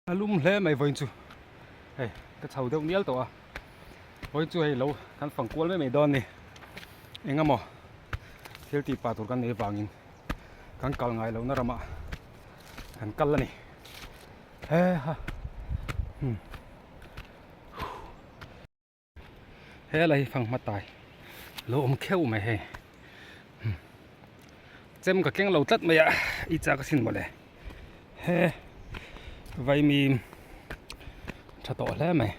A lum hle mai vawiin chu hei ka chho deuh nial tawh a vawiin chu hei lo kan fang kual mai mai dawn a ni eng emaw thil tih pah tur kan nei avangin kan kal ngai lohna ramah kan kal a ni he ha umm. Helai hi fanghma tai lo awm kheuh mai hei chem ka keng lo tlat mai a i chak asin mawle he vaimim tha tawh hle mai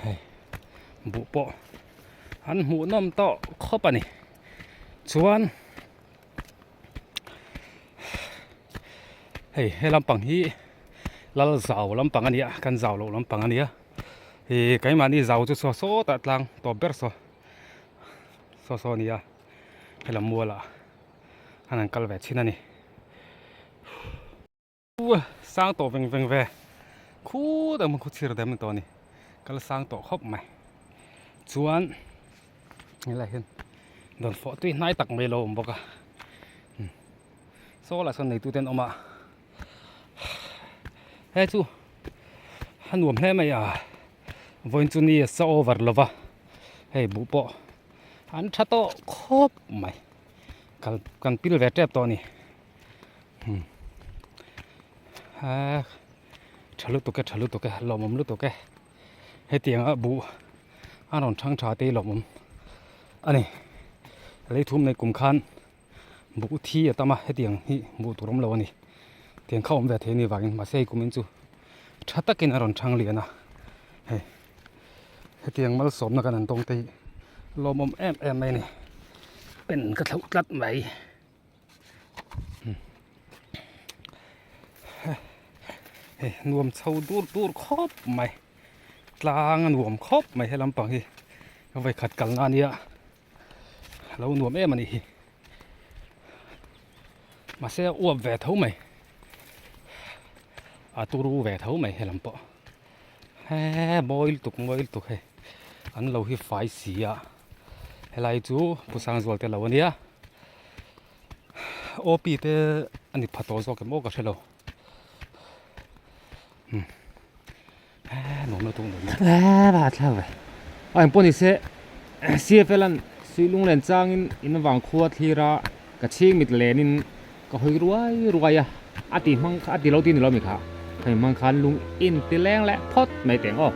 hei buh pawh an hmuh nawm tawh khawp a ni chuan hei he lampang hi lal zau lampang a ni a kan zau loh lampang a ni a ih keimahni zau chu saw sawtah tlang tawp ber saw saw saw a ni a helam mualah an han kal ve thin a ni. U sang tawh veng veng ve khut ang khu chhir dem tawh a ni kal sang tawh khawp mai chuan helaiah hian dawn fawh tui hnai tak mai a lo awm bawk a saw lah sawn neitu te an awm a he chu a nuam hle mai a vawiin chu ni a sa over lo va hei buh pawh an tha tawh khawp mai kal kan pil ve tep tawh a ni. Aa tha lutuk e tha lutuk e lawmawm lutuk e hetianga buh a rawn thang tha te hi lawmawm a ni lei thum nei kum khan buh thi a tam a hetiang hi hmuh tur awm lo a ni tiang kha awm ve thei a nih vangin mahse hei kumin chu tha takin a rawn thang lian a hei hetiang malsawmna kan han tawng te hi lawmawm em em mai a ni pen ka thlauh tlat mai. Hei nuam chho dur dur khawp mai tlang a nuam khawp mai he lampang hi vawikhat kalna a nia a lo nuam em a nih hi mahse a uap ve tho mai a turu ve tho mai he lam pawh he mawi lutuk mawi lutuk hei an lo hi fai si a. Helai chu Pu Sangzual te lo a nia OP te a ni pha tawh zawk em aw ka hre lo umm nuam lutuk nuam lutuk a thlak ve a engpawh ni se CFL an suih lunglen changin in vang khua thlir a ka chhing mit lenin ka hawi ruai ruai a a ti hmang kha a ti lo ti ni lo mi kha hei hmang khan lung in ti leng leh phawt mai teng aw.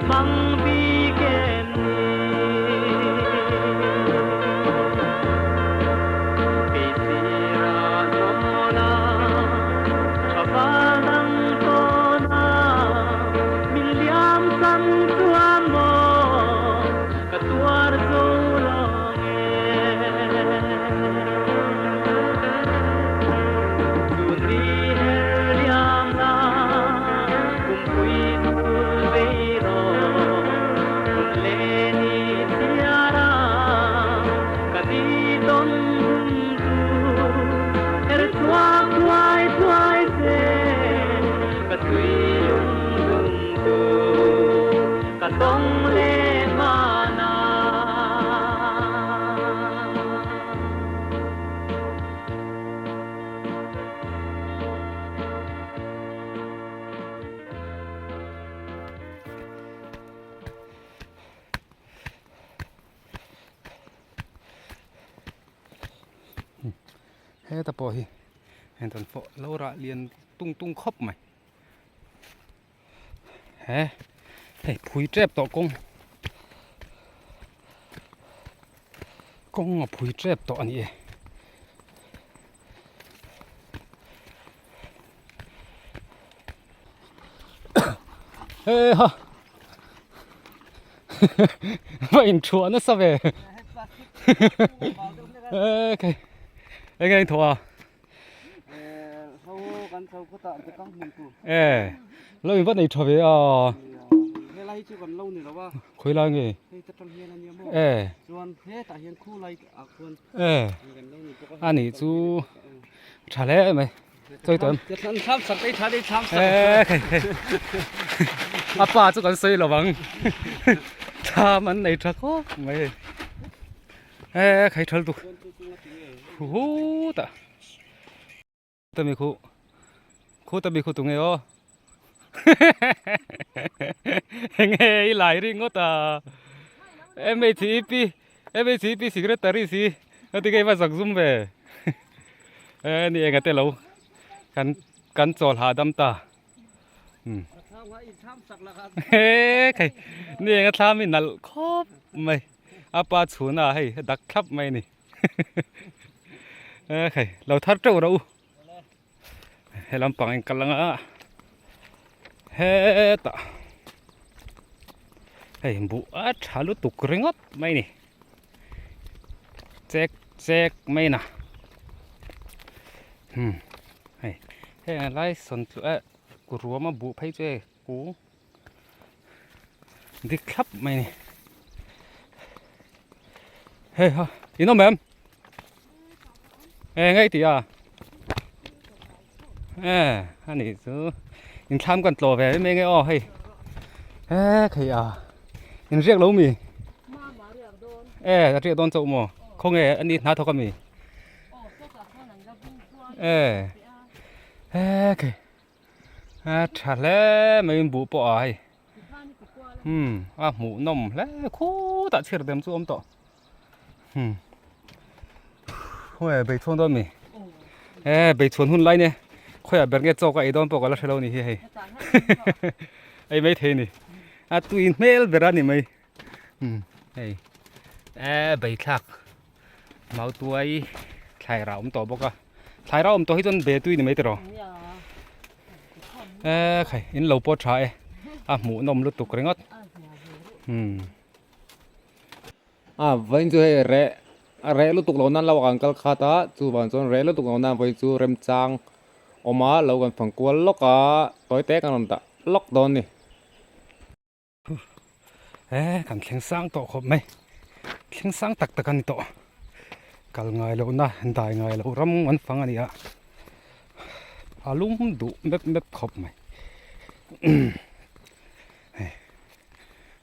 mang bik em ni? Kei sira hnawla tha val dang tawn a, min liam san chuan maw ka tuar zo lo nge? Chun ni her liam la kumpui chul vei rawh, hun leh ni chhiar a ka ni tawn hun chu her chhuak thuai thuai se ka tui lung lung chu ka tawng leh hman a. Heta pawh hi heng tan fawh lo rah lian tung tung khawp mai he hei phui tep tawh kawng kawng a phui tep tawh a ni e. He ha va in thuah nasa ve e khai eng eng thaw a e lo in va nei tha ve a khawi lai nge e e a nih chu tha hle mai chawi tawh em e khai a pa chu kan sawi lo vang thlam an nei tha khawp mai hei e khai thal tuk hutah tami khu khu tami khu tunge aw enge i lai ringawt a mhep mhep secretary si heti ka zak zum ve e ni enga te lo kan kan chawl hahdam ta um he khai ni enga thlam hi nalh khawp mai a pa chhuna hei dak thlap mai a ni e khai lo thar teuh rawh u. He lampang in kal anga hetah hei buh a tha lutuk ringawt mai ni chek chek mai na hmm hei heng a lai sawn tluah eh ruam a buh phei chu hei kung dik thlap mai ni hei ha in awm em. E ngei tih a e ani chu in thlam kan tlaw ve mai nge aw hei e khei a in riak lo mi e a riak dawn chauh maw khawnge ani hna thawk ami e e khei a tha hle mai in buh pawh a hei umm a hmuh nawm hle khutah chhir dem chu a awm tawh. Hmm. Khawi bei chhuan dawn mi? E bei chhuan hun lai ne. Khawi a ber nge chaw ka ei dawn pawh ka la hre lo ni hi hei. Ei mai thei ni. A tui hmel ber a ni mai. Hmm. Hei. E bei thlak. Mau tuai thlai ra awm tawh bawk a. Thlai ra awm tawh hi chuan be tui ni mai tiraw. E khai in lo pawh tha e. A hmuh nawm lutuk ringawt. Hmm. A vawiin chu hei reh a reh lutuk lo nan lo kan kal khat a chuvang chuan reh lutuk lo nan vawiin chu remchang awm a lo kan fang kual lawk a tawi te kan rawn dah lawk dawn a ni. E kan thleng sang tawh khawp mai thleng sang tak tak a ni tawh kal ngai loh na dai ngai loh ram an fang a ni a a lum duh mep mep khawp mai.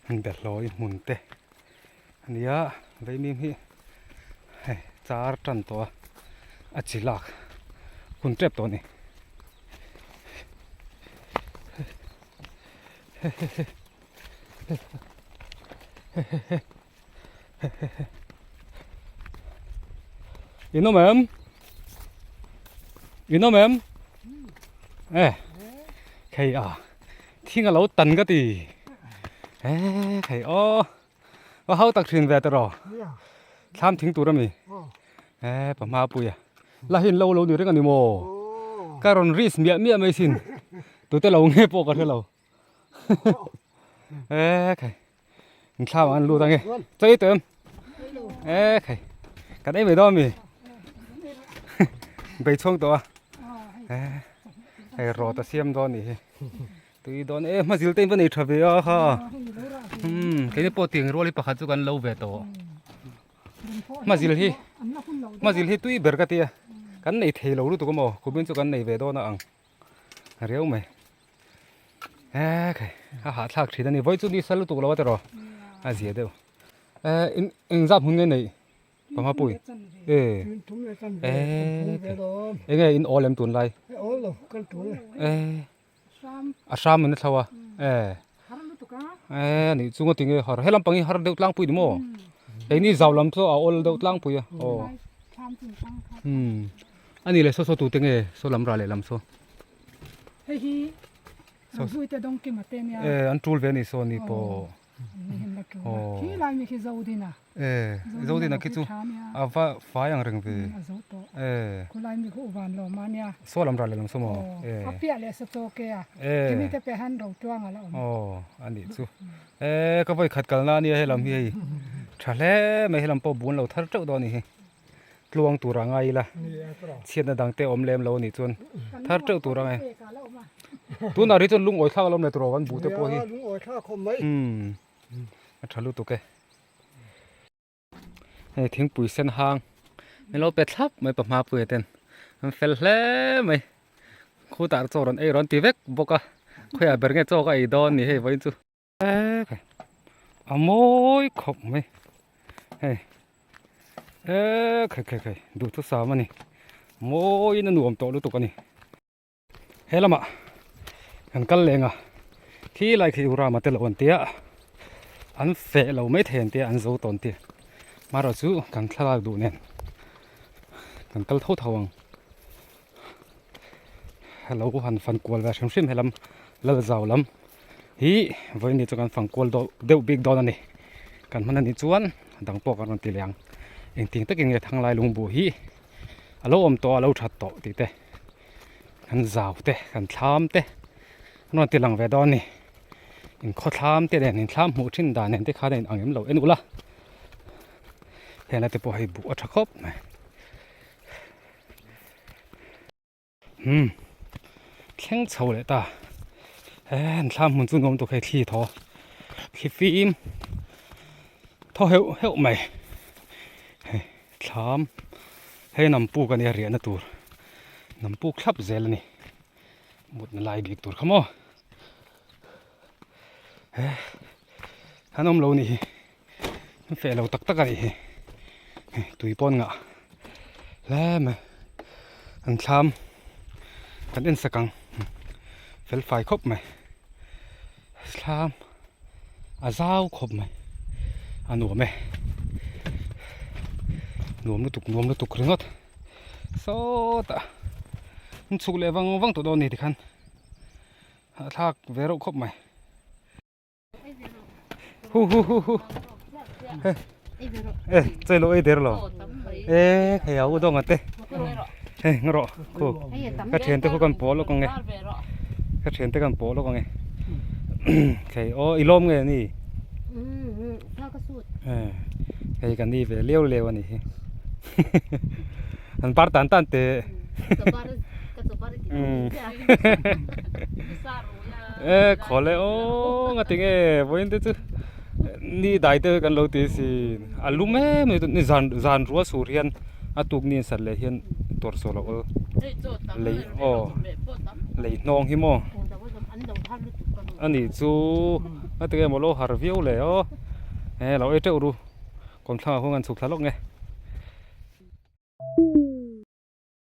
Hei Behlawi hmun te a nia vaimim hi hei char tan tawh a a chi lak hun tep tawh a ni in awm em in awm em e khei a. Thing a lo tan ka ti. He thei aw va hau tak thin ve ta rawh thlam thing tur ami he pahma pui a la hin lo lo ni reng ani maw ka rawn risk miah miah mai sin tute lo nge pawh ka hre lo he khai in thlam an lut ange chei tawh em he khai kan ei mai dawn ami bei chhawng tawh a he hei rawt a siam dawn nih hi. Tui dawn e hma zil te in va nei tha ve a kha umm keini pawh tiang rual hi pakhat chu kan lo ve tawh hma zil hi hma zil hi tui ber ka tia kan nei thei lo lutuk amaw kumin chu kan nei ve dawn a ang riau mai e khai a hahthlak thin a ni vawi chu ni sal lutuk lo a tiraw a zia deuh e engzat hmun nge neih. Panga pui e e enge in awl em tunlai e a hram in a thlo a e e anih chu ngaw tinge har helam pang hi har deuh tlangpui ni maw keini zau lam chu a awl deuh tlangpui a aw umm ani leh saw saw tute nge saw lam rah leh lam saw e an tul ve a ni saw ni pawh. E Zodina khi chu a va fai ang reng ve e saw lam ral leh lam saw maw e e aw a nih chu e ka vawi khat kalna ania helam hi hei tha hle mai helam pawh bun lo thar teuh dawn a nih hi tluang tur a ngai ila chhiatna dang te awm lem lo a nih chuan thar teuh tur a ngai tunah ri chuan lungawi thlak a lo awm leh tur aw kan buh te pawh hi umm a tha lutuk e hei thingpui sen hang min lo pe thlap mai pahma puia ten an fel hle mai khutah chaw rawn ei rawn ti vek bawk a khawiah ber nge chaw ka ei dawn ni hei vawiin chu. A mawi khawp mai hei e khai khai khai duhthusam a ni mawiin a nuam tawh lutuk a ni he lamah kan kal leng a khi lai khi u rama te lo an tia an feh lo mai thei an tia an zo tawn tia marawh chu kan thlalak duh nen kan kal tho tho ang lo han fan kual ve hrim hrim helam lal zau lam hi vawiin chu kan fang kual deuh bik dawn a ni kan hman a nih chuan a dang pawh kan rawn ti leh ang engtin takin nge thanglai lungbuh hi a lo awm tawh a lo that tawh tih te kan zau te kan thlam te an rawn ti lang ve dawn a ni inkhawthlam te nen inthlam hmuh thin dan nen te khan a in ang em lo en ula heng lai te pawh hei buh a tha khawp mai. Umm thleng chho leh ta he an thlam hmun chu nuam tuk hei thli thaw thli fim thaw heuh heuh mai hei thlam hei nam puk a nia riahna tur nam puk thlap zel a ni mutna lai bik tur kha maw he an awm lo nih hi. An feh lo tak tak a nih hi hei tui pawn ngah hle mai an thlam kan en sak ang fel fai khawp mai thlam a zau khawp mai a nuam e nuam lutuk nuam lutuk ringawt sawtah an chhuk leh vang vang tawh dawn a ni tikhan hahthlak ve reuh khawp mai. Hu hu hu hu. E, chơi lo ei der lo. E, khai au dong ate. He, ngro. Khu. Ka thian te khu kan po lo kong e. Ka thian te kan po lo kong e. Khai o ilom nge ni. E, hei kan ni ve leu leu ani hi. An par tan tan te. E khawle aw nga tinge vawiin te chu ni dai te kan lo ti sin a lum em mai ni zan zan rual sur hian a tuk ni sat leh hian tawrh saw loh aw lei aw lei hnawng hi maw ani chu nga tinge maw lo har viau le aw e lo ei teuh ru kawmthlang ah khuan kan chhuk thla lawk nge.